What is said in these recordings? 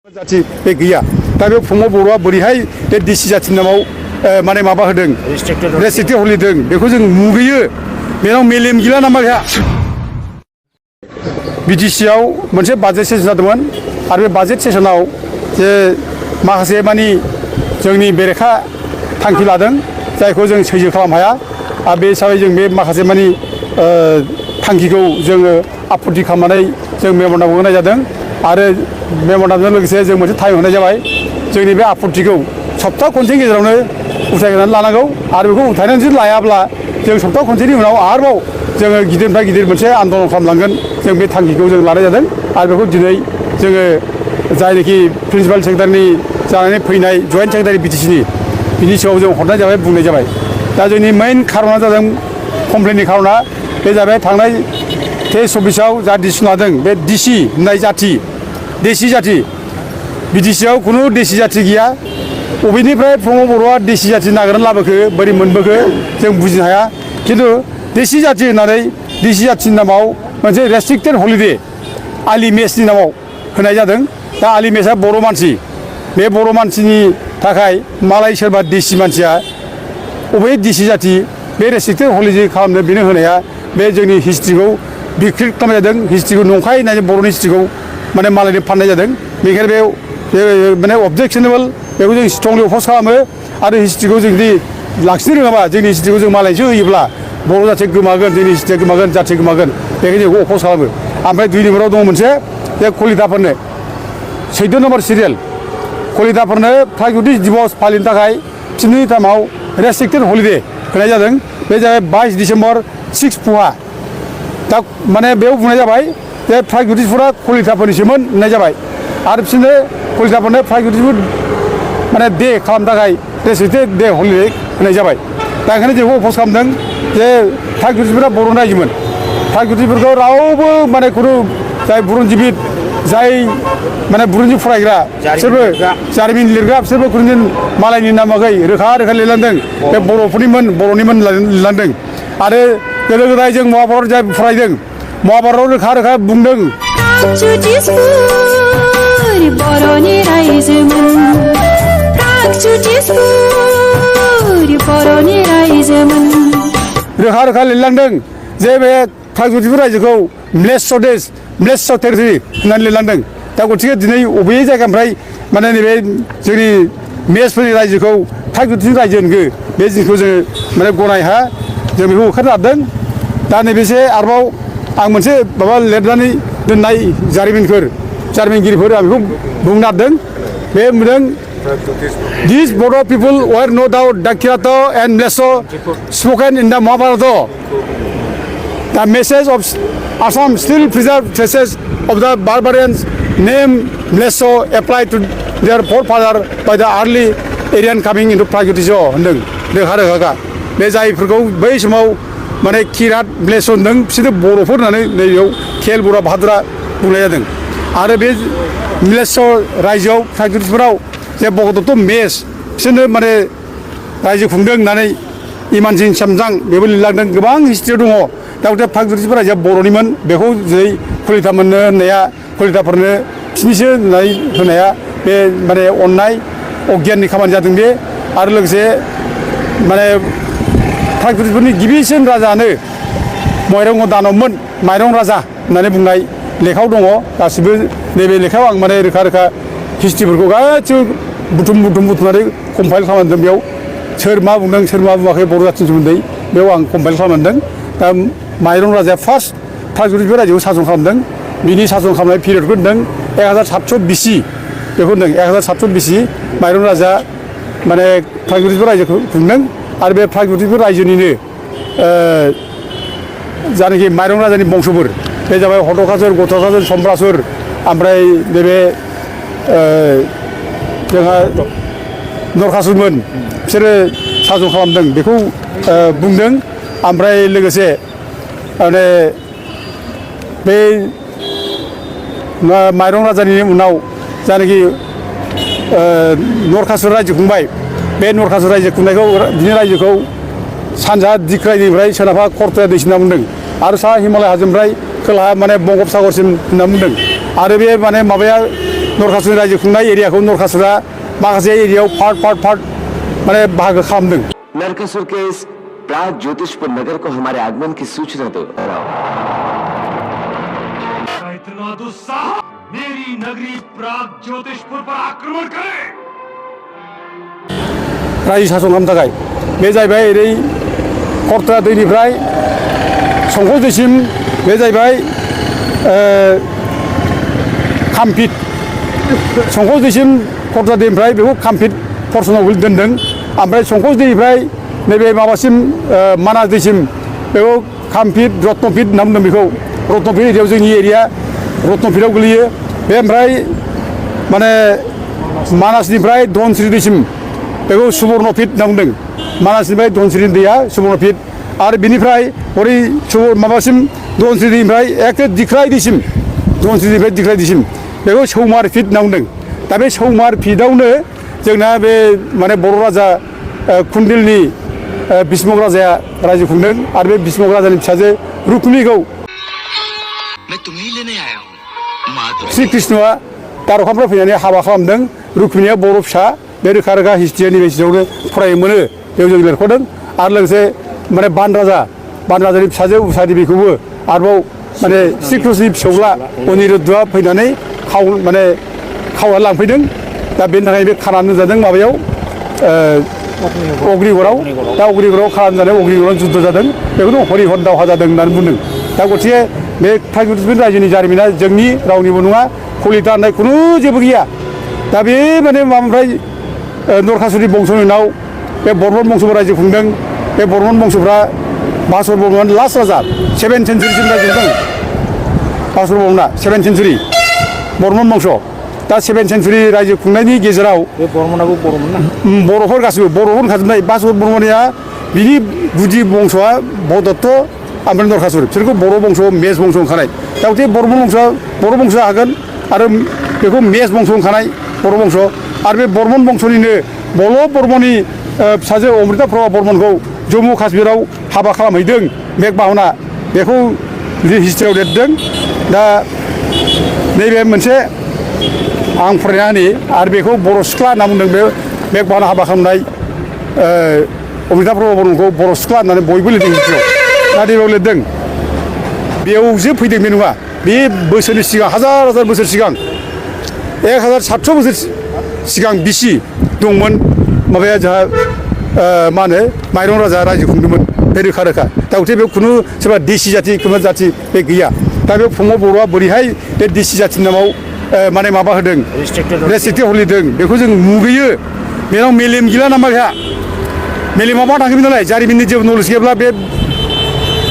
जाथि बे गैया दा बे प्रमद बर'आ बोरैहाय बे डिसि जाथिनि नामाव माने माबा होदों रेस्ट्रिक्टेड हलिदों बेखौ जों मुगैयो बेनाव मेलेम गैला नामा बेहा बिटिसिआव मोनसे बाजेट सेसन जादोंमोन आरो बे बाजेट सेसनाव जे माखासे मानि जोंनि बेरेखा थांखि लादों जायखौ जों सैजो खालामनो हाया आरो बे हिसाबै जों बे माखासे मानि थांखिखौ जोङो आपत्ति खालामनानै जों मेम'रेन्डाम होनाय जादों आरो मेम'रेन्डामजों लोगोसे जों मोनसे टाइम होनाय जाबाय जोंनि बे आपत्तिखौ सप्ता खनसेनि गेजेरावनो उथायनानै लानांगौ आरो बेखौ उथायनानै जुदि लायाब्ला जों सप्ता खनसेनि उनाव आरोबाव जोङो गिदिरनिफ्राय गिदिर मोनसे आन्दलन खालामलांगोन जों बे थांखिखौ जों लानाय जादों आरो बेखौ दिनै जोङो जायनोखि प्रिन्सिपाल सेक्रेटारिनि जानानै फैनाय जइन्ट सेक्रेटारि बिटिसिनि बिनि सिगाङाव जों हरनाय जाबाय बुंनाय जाबाय दा जोंनि मेइन खारना जादों कमप्लेननि खारना बे जाबाय थांनाय 23-24आव जा डिसिसन लादों बे डिसि होननाय जाथि देसि जाथि बिटिसिआव खुनु देसि जाथि गैया बबेनिफ्राय प्रमद बर'आ देसि जाथि नागिरनानै लाबोखो बोरै मोनबोखो जों बुजिनो हाया खिन्थु देसि जाथि होननानै देसि जाथिनि नामाव मोनसे रेस्ट्रिक्टेड हलिडे आलि मेचनि नामाव होनाय जादों दा आलि मेचआ बर' मानसि बे बर' मानसिनि थाखाय मालाय सोरबा देसि मानसिया बबे देसि जाथि बे रेस्ट्रिक्टेड हलिडे खालामनो बेनो होनाया बे जोंनि हिस्ट्रिखौ बिक्रिट खालामनाय जादों हिस्ट्रिखौ नंखाय होननानै बर'नि हिस्ट्रिखौ माने मालायनो फाननाय जादों बेनिखायनो बे माने अबजेक्सनेबल बेखौ जों स्ट्रंलि अफ'ज खालामो आरो हिस्ट्रिखौ जों जुदि लाखिनो रोङाबा जोंनि हिस्ट्रिखौ जों मालायसो होयोब्ला बर' जाथि गोमागोन जोंनि हिस्ट्रिया गोमागोन जाथि गोमागोन बेखायनो जों अफ'ज खालामो ओमफ्राय 2 नम्बराव दङ मोनसे बे कलिताफोरनो 14 नम्बर सिरियाल कलिताफोरनो प्रागज्य'तिष दिबस फालिनो थाखाय बिसोरनि टाइमाव रेस्ट्रिक्टेड हलिडे होनाय जादों बे जाबाय 22 डिसेम्बर 6 पुहा दा माने बेयाव बुंनाय जाबाय जे प्रागज्य'तिषफोरा कलिताफोरनिसोमोन होननाय जाबाय आरो बिसोरनो कलिताफोरनो प्रागज्य'तिषफोर माने दे खालामनो थाखाय रेस्ट्रिक्टेड दे हलिडे होनाय जाबाय दा ओंखायनो जोंखौ अफ'ज खालामदों जे प्रागज्य'तिषफोरा बर'नि रायजोमोन प्रागज्य'तिषफोरखौ रावबो माने खुनु जाय बुरनजिबि जाय माने बुरनजि फरायग्रा बिसोरबो जारिमिन लिरग्रा बिसोरबो खुनु मालायनि नामाखै रोखा लिरलांदों बे बर'निमोन लिरलांदों आरो गोदो गोदाय जों महाभारत जाय फरायदों महाभारतआव रोखा बुंदों रोखा लिरलांदों जे बे प्रागज्य'तिषफोर रायजोखौ म्लेच्छ टेरिटरि होननानै लिरलांदों दा गथिखे दिनै बबे जायगानिफ्राय माने नैबे जोंनि मेचफोरनि रायजोखौ प्रागज्य'तिष रायजो होनगो बे जिनिसखौ जोङो माने गनाय हाया जों बेखौ होखारनो हादों दा नैबेसे आरोबाव आं मोनसे माबा लिरनानै दोननाय जारिमिनगिरिफोर आं बेखौ बुंनो नागिरदों बे बुंदों These Bodo people were no doubt Dakiratha and Mlesso spoken in the Mahabharata. The message of Assam still preserved traces of the barbarians named Mlesso applied to their forefather by the early Aryan coming into Pragyutism होनदों रोखा बे जायफोरखौ बै समाव माने किरात म्लेच्छ होनदों बिसोरो बर'फोर होननानै नैबेयाव खेल बर' भाद्रा बुंनाय जादों आरो बे म्लेच्छ रायजोआव प्रागज्य'तिषफोराव जे भगदत्त मेच बिसोरनो माने रायजो खुंदों होननानै इमानसिं सामजां बेबो लिरलांदों गोबां हिस्ट्रियाव दङ दा गथे प्रागज्य'तिषफोर रायजोआ बर'निमोन बेखौ जेरै कलिताफोरनो होननाया कलिताफोरनो बिसोरनिसो होननानै होनाया बे माने अननाय अगियाननि खामानि जादों बे आरो लोगोसे माने प्रागज्य'तिषफोरनि गिबिसिन राजानो माइरं दानबमोन माइरं राजा होननानै बुंनाय लेखायाव दङ गासिबो नैबे लेखायाव आं माने रोखा हिस्ट्रिफोरखौ गासिबो बुथुमनानै कम्पाइल खालामदों बेयाव सोर मा बुंदों सोर मा बुङाखै बर' जाथिनि सोमोन्दै बेयाव आं कम्पाइल खालामदों दा माइरं राजाया फार्स्ट प्रागज्य'तिषफोर रायजोखौ सासन खालामदों बिनि सासन खालामनाय पिरियडखौ होनदों 1700 बिसि बेखौ होनदों 1700 बिसि माइरं राजा माने प्रागज्य'तिषफोर रायजोखौ खुंदों आरो बे प्रागज्य'तिषफोर रायजोनिनो जायनाखि माइरं राजानि बंसफोर बे जाबाय हटकासुर गटकासुर सम्रासुर ओमफ्राय नैबे जोंहा नरकासुरमोन बिसोरो सासन खालामदों बेखौ बुंदों ओमफ्राय लोगोसे माने बे माइरं राजानि उनाव जायनाखि नरकासुर रायजो खुंबाय बे नरकासुर रायजो खुंनायखौ बिनि रायजोखौ सानजा दिक्रायनिफ्राय सोनाबहा खरथया दैसिम होनना बुंदों आरो साहा हिमालय हाजोनिफ्राय खोलाहा माने बंगोपसागरसिम होनना बुंदों आरो बे माने माबाया नरखासुर रायजो खुंनाय एरियाखौ नरखासुरा माखासे एरियायाव पार्ट माने बाहागो खालामदों। नरकासुर के इस प्राग ज्योतिषपुर नगर को हमारे आगमन की सूचना दो। इतना दुस्साह मेरी नगरी प्राग ज्योतिषपुर पर आक्रमण करे। रायजो शासन खालामनो थाखाय बे जाहैबाय ओरै खरथरा दैनिफ्राय संकस दैसिम बे जाहैबाय कामपिट संकस दैसिम खरथरा दैनिफ्राय बेखौ कामपिट पर्सनाव दोनदों। ओमफ्राय संकस दैनिफ्राय नैबे माबासिम मानास दैसिम बेखौ कामपिट रत्नपिट होनना बुंदों। बेखौ रत्नपिट एरियायाव जोंनि एरिया रत्नपिटआव गोलैयो। बे ओमफ्राय माने मानासनिफ्राय धनस्रि दैसिम बेखौ सुवर्णपिट होनना बुंदों। मानासनिफ्राय धनस्रि दैया सुवर्णपिट आरो बिनिफ्राय हरै माबासिम धनस्रि दैनिफ्राय एखे दिख्राय दैसिम धनस्रिनिफ्राय दिख्राय दैसिम बेखौ सौमार पिट होनना बुंदों। दा बे सौमार पिटआवनो जोंना बे माने बर' राजा कुन्दिलनि बिस्मुक राजाया रायजो खुंदों आरो बे बिस्मुक राजानि फिसाजो रुक्मिनिखौ श्री कृष्णआ दारखानिफ्राय फैनानै हाबा खालामदों। रुक्मिनिया बर' फिसा बे रोखा रोखा हिस्ट्रियानि बेसिसावनो फरायनो मोनो बेयाव जों लिरख'दों। आरो लोगोसे माने बान राजानि फिसाजो उषा देबिखौबो आरोबाव माने श्री कृष्णनि फिसौला अनिरुद्धआ फैनानै खावनानै लांफैदों। दा बेनि थाखाय बे खानानै जादों माबायाव अग्निगड़आव। दा अग्निगड़आव खानानै जानाय अग्निगड़आव जुद्ध जादों। बेखौनो हरिहर दावहा जादों होननानै बुंदों। दा गतिके बे टाइगर रायजोनि जारिमिना जोंनि रावनिबो नङा कलिता होननाय खुनु जेबो गैया। दा बे माने माबानिफ्राय नरखासुरनि बंस'नि उनाव बे बर्मन बंस'बो रायजो खुंदों। बे बर्मन बंस'फ्रा बासर बर्मन लास्ट राजा 7 सेन्सुरिसिम रायजो खुंदों। बासर बर्मना 7 सेन्सुरि बर्मन बंस'। दा 7 सेन्सुरि रायजो खुंनायनि गेजेराव बे बर्मनाबो बर'मोन ना बर'फोर गासिबो बर'फोर होनखाजोबनाय। बासर बर्मनिया बिनि गुदि बंस'आ भदत्त ओमफ्राय नरखासुर बिसोरखौ बर' बंस' मेस बंस' ओंखारनाय। दा गथे बर' बंस'आ हागोन आरो बेखौ मेस बंस' ओंखारनाय बर' बंस'। आरो बे बर्मन बंस'निनो बल' बर्मननि फिसाजो अमृता प्रभा बर्मनखौ जम्मु काश्मीराव हाबा खालामहैदों मेघबाहना। बेखौ हिस्ट्रियाव लिरदों। दा नैबे मोनसे आं फरायना होनि आरो बेखौ बर' सिख्ला होनना बुंदों। बे मेघबाहना हाबा खालामनाय अमृता प्रभा बर्मनखौ बर' सिख्ला होननानै बयबो लिरदों हिस्ट्रियाव। दा नैबेयाव लिरदों बेयावसो फैदों बे नङा। बे बोसोरनि सिगां हाजार बोसोर सिगां 1700 बोसोर सिगां बिसि दंमोन माबाया जोंहा मा होनो माइरं राजा रायजो खुंदोंमोन बे रोखा रोखा। दा गथे बेयाव खुनु सोरबा देसि जाथि खोमा जाथि बे गैया। दा बे फंबाय बर'आ बोरैहाय बे देसि जाथिनि नामाव माने माबा होदों रेस्ट्रिक्टेड हलिदों बेखौ जों मुगैयो। बेनाव मेलेम गैला नामा बेहा मेलेमा मा थांखोमोन नालाय जारिमिननि जेबो नलेज गैयाब्ला बे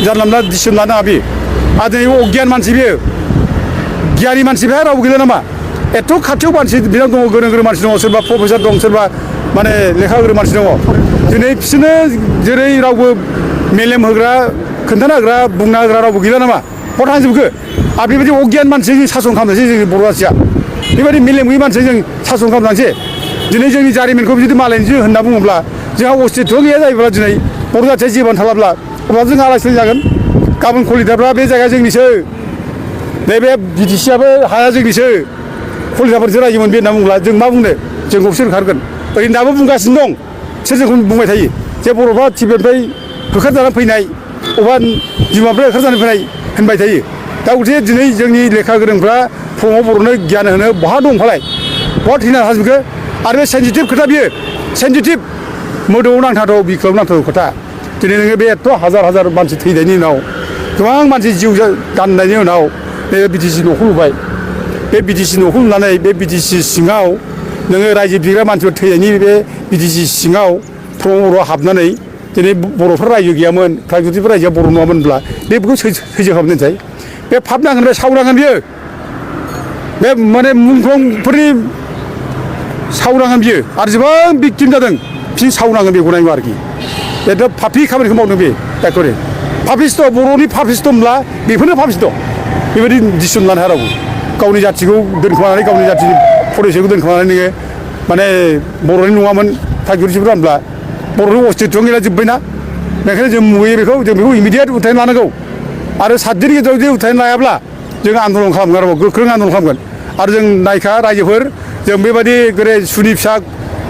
जानला मोनला डिसिसन लानो हाबि। आरो दिनै अगियान मानसि बेयो गियानि मानसि बेहा रावबो गैला नामा। एथ' खाथियाव मानसि बिनाव दङ गोरों मानसि दङ सोरबा प्रफेसार दं सोरबा माने लेखा गोरों मानसि दङ। दिनै बिसोरनो जेरै रावबो मेलेम होग्रा खोन्थाना होग्रा बुंना होग्रा रावबो गैला नामा बहा थांजोबखो। आरो बेबायदि अगियान मानसिजों जों सासन खालामनोसै जोंनि बर' जाथिया बेबायदि मेलेम गैयै मानसिजों जों सासन खालामनांसै। दिनै जोंनि जारिमिनखौ जुदि मालायनिसो होनना बुङोब्ला जोंहा अस्तित्व गैया जायोब्ला दिनै बर' जाथिया जीबन थालाब्ला अब्ला जों आलाय सिलाय जागोन। गाबोन कलिताफ्रा बे जायगाया जोंनिसो नैबे बिटिसिआबो हाया जोंनिसो कलिताफोरसो रायजोमोन बे होनना बुंब्ला जों मा बुंनो जोंखौ सोर ओंखारगोन। ओरैनो दाबो बुंगासिनो दं सोर जोंखौ बुंबाय थायो जे बर'फ्रा तिब्बेतनिफ्राय होखारजानानै फैनाय अबा बिमानिफ्राय होखारजानानै फैनाय होनबाय थायो। दा गथे दिनै जोंनि लेखा गोरोंफ्रा फुङाव बर'नो गियान होनो बहा दं फालाय बहा थैना थाजोबखो। आरो बे सेन्सिटिभ खोथा बियो सेन्सिटिभ मोदोमाव नांथावथाव बिखायाव नांथावथाव खोथा। दिनै नोङो बे एथ' हाजार मानसि थैनायनि उनाव गोबां मानसि जिउ गाननायनि उनाव बे बिटिसि न'खौ लुबाय। बे बिटिसि न'खौ लुनानै बे बिटिसि सिङाव नोङो रायजो बिग्रा मानसिफोर थैनायनि बे बिटिसि सिङाव फुङाव बर'आ हाबनानै दिनै बर'फोर रायजो गैयामोन प्रागज्योतिषपुर रायजोआ बर' नङामोनब्ला बेखौ सैजो खालामनोसै बे फाब नांगोन बे सावनांगोन बियो बे माने मुंख्लंफोरनि सावनांगोन बियो आरो गोबां भिक्टिम जादों बिसोर सावनांगोन बेखौ नायगौ आरोखि। बेथ' पापि खामानिखौ मावदों बे एखरे पापिस्ट' बर'नि पापिस्ट' होनब्ला बेफोरनो पापिस्ट' बेबायदि डिसिसन लानो हाया रावबो। गावनि जाथिखौ दोनखोमानानै गावनि जाथिनि फरिचयखौ दोनखोमानानै नोङो माने बर'नि नङामोन टाइगरशिपफोर होनब्ला बर'नि अस्तित्व गैला जोब्बायना। बेखायनो जों मुगैयो बेखौ जों बेखौ इमिडियेट उथायनो लानांगौ। आरो 7 दिननि गेजेराव जुदि उथायनो लायाब्ला जों आन्दलन खालामगोन आरो गोख्रों आन्दलन खालामगोन। आरो जों नायखा रायजोफोर जों बेबायदि गोरे सुनि फिसा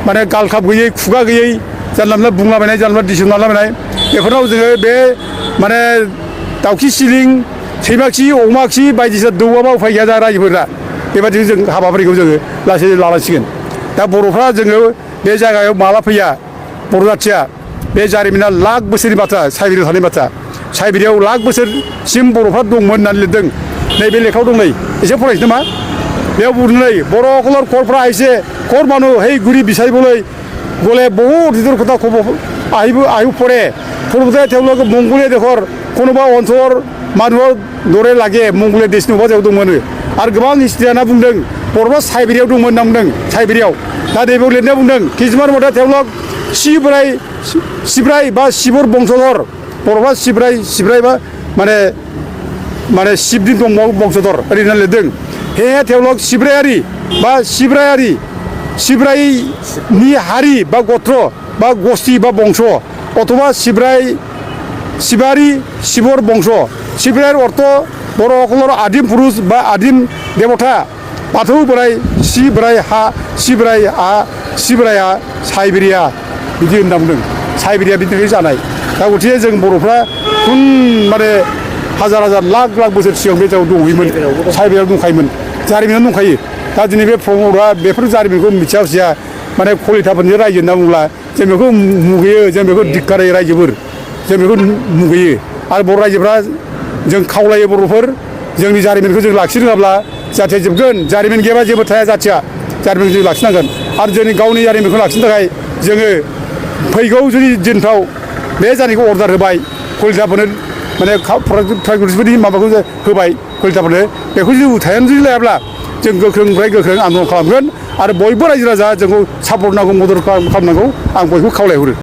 माने गालखाब गैयै खुगा गैयै जानला मोनला बुंलाबायनाय जानला मोनला दिसुमलाबायनाय बेफोरनाव जोङो बे माने दाउखि सिलिं सैमा खि अमा खि बायदिसिना दौवाबा उफाय गैया दा रायजोफोरा बेबायदिनो जों हाबाफारिखौ जोङो लासै लानांसिगोन दा बर'फ्रा जोङो बे जायगायाव माला फैया बर' जाथिया बे जारिमिना लाख बोसोरनि बाथ्रा साइबेरियाव थानाय बाथ्रा साइबेरियाव लाख बोसोरसिम बर'फ्रा दंमोन होननानै लिरदों नैबे लेखायाव दं नै एसे फरायसै नामा बेयाव बुंदों नै बर' कलर खरफ्रा आइसे खर मानु हेই গুৰি বিচাৰিবলৈ গ'লে বহুত দিনৰ কথা ক'ব আহিব পৰে পূৰ্বতে তেওঁলোকে মংগোলীয় দেশৰ কোনোবা অঞ্চলৰ মানুহৰ দৰে লাগে মংগোলীয় देशनि अबा जायगायाव दंमोन आरो गोबां हिस्ट्रियाना बुंदों बर'फ्रा साइबेरियाव दंमोन होनना बुंदों साइबेरियाव दा नैबेयाव लिरनाया बुंदों किसुमान मथे তেওঁলোক सिब्राय बा सिबर बंशधर बर'फ्रा सिब्राय बा माने शिबनि बंशधर ओरैनो लिरदों हे তেওঁলোক सिब्रायारि बा सिब्रायनि हारि बा गत्र बा गस्थि बा बंश अथवा शिबारि शिबर बंश सिब्रायर अर्थ बर'फोर आदिम पुरुष बा आदिम देवता बाथौ बोराय सिब्राया साइबेरिया बिदि होनना बुंदों साइबेरिया बिनिफ्राय जानाय दा गथिखे जों बर'फ्रा खुन माने हाजार लाख बोसोर सिगां बे जायगायाव दंहैयोमोन साइबेरियाव दंखायोमोन जारिमिनाव दंखायो दा दिनै बे प्रमदआ बेफोर जारिमिनखौ मिथिया हसिया माने कलिताफोरनि रायजो होनना बुंब्ला जों बेखौ मुगैयो जों बेखौ धिक्कारायो रायजोफोर जों बेखौ मुगैयो आरो बर' रायजोफ्रा जों खावलायो बर'फोर जोंनि जारिमिनखौ जों लाखिनो रोङाब्ला जाहाथे जोबगोन जारिमिन गैयाबा जेबो थाया जाथिया जारिमिनखौ जों लाखिनांगोन आरो जोंनि गावनि जारिमिनखौ लाखिनो थाखाय जोङो फैगौ जुदि दिनफ्राव बे जानायखौ अर्डार होबाय कलिताफोरनो माने ट्राइबेल्सफोरनि माबाखौ होबाय कलिताफोरनो बेखौ जुदि उथायनानै जुदि लायाब्ला जों गोख्रोंनिफ्राय गोख्रों आन्दलन खालामगोन आरो बयबो रायजो राजा जोंखौ सापर्ट नांगौ मदद खालामनांगौ आं बयखौ खावलायहरो